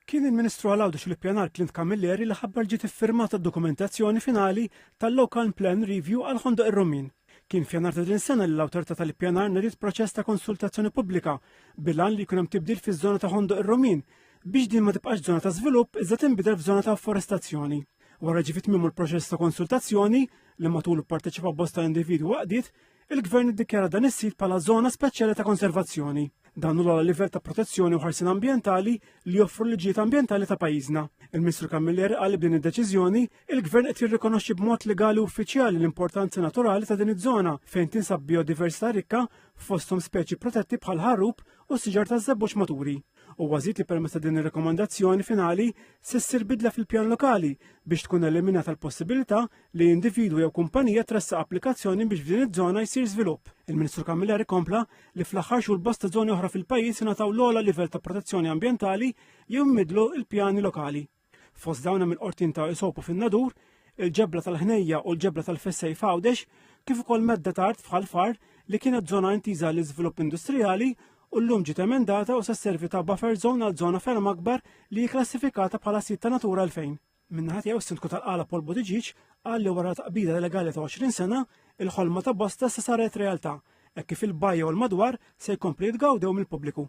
Kien il-Ministru għal Għawdex u l-Ippjanar Clint Camilleri li ħabbar ġiet iffirmata d-dokumentazzjoni finali tal-Local Plan Review għal Ħondoq ir-Rummien. Kien f'Jannar ta' din sena li l-Awtorità tal-Ippjanar nediet proċess ta' konsultazzjoni pubblika bil-għan li jkun hemm tibdil fiż-żona ta' Ħondoq ir-Rummien biex din ma tibqax żona ta' żvilupp iżda tinbidel f'żona ta' afforestazzjoni. Wara ġie fi tmiemu l-proċess ta' konsultazzjoni li matulu pparteċipaw bosta individwi u għaqdiet, Il-Gvern iddikjara dan is-sit bħala żona speċjali ta' konservazzjoni. Dan hu l-ogħla livell ta' protezzjoni u ħarsien ambjentali li joffru l-liġijiet ambjentali ta' pajjiżna. Il-Ministru Camilleri qal li b'din id-deċiżjoni, il-Gvern qed jirrikonoxxi b'mod legali u uffiċjali l-importanza naturali ta' din iż-żona fejn tinsab biodiversità rikka fosthom speċi protetti bħal ħarrub u siġar taż-żebbuġ maturi. Huwa żied li permezz ta' din ir-rekomandazzjoni finali se ssir bidla fil-pjan lokali biex tkun eliminata l-possibilità li individwu jew kumpanija tressaq applikazzjoni biex f'din iż-żona jsir żvilupp. Il-Ministru Camilleri kompla li fl-aħħar xhur bosta żoni oħra fil-pajjiż ingħataw l-ogħla livell ta' protezzjoni ambjentali jew immidlu l-pjani lokali. Fost dawn hemm il-qortin ta' Isopu fin-Nadur, il-ġebla tal-Ħnejja u l-ġebla tal-Fessej f'Għawdex, kif ukoll medda ta' art f'Ħal Far li kienet żona intiża għall-iżvilupp industrijali u llum ġiet emendata u se sservi ta' buffer zone għal żona ferm akbar li hi klassifikata bħala sit ta' Natura 2000. Min-naħa tiegħu s-Sindku tal-Qala Paul Buttigieg qal li wara taqbida legali ta' 20 sena, il-ħolma ta' bosta se saret realtà, hekk kif il-bajja u l-madwar se jkompli jitgawdew mill-pubbliku.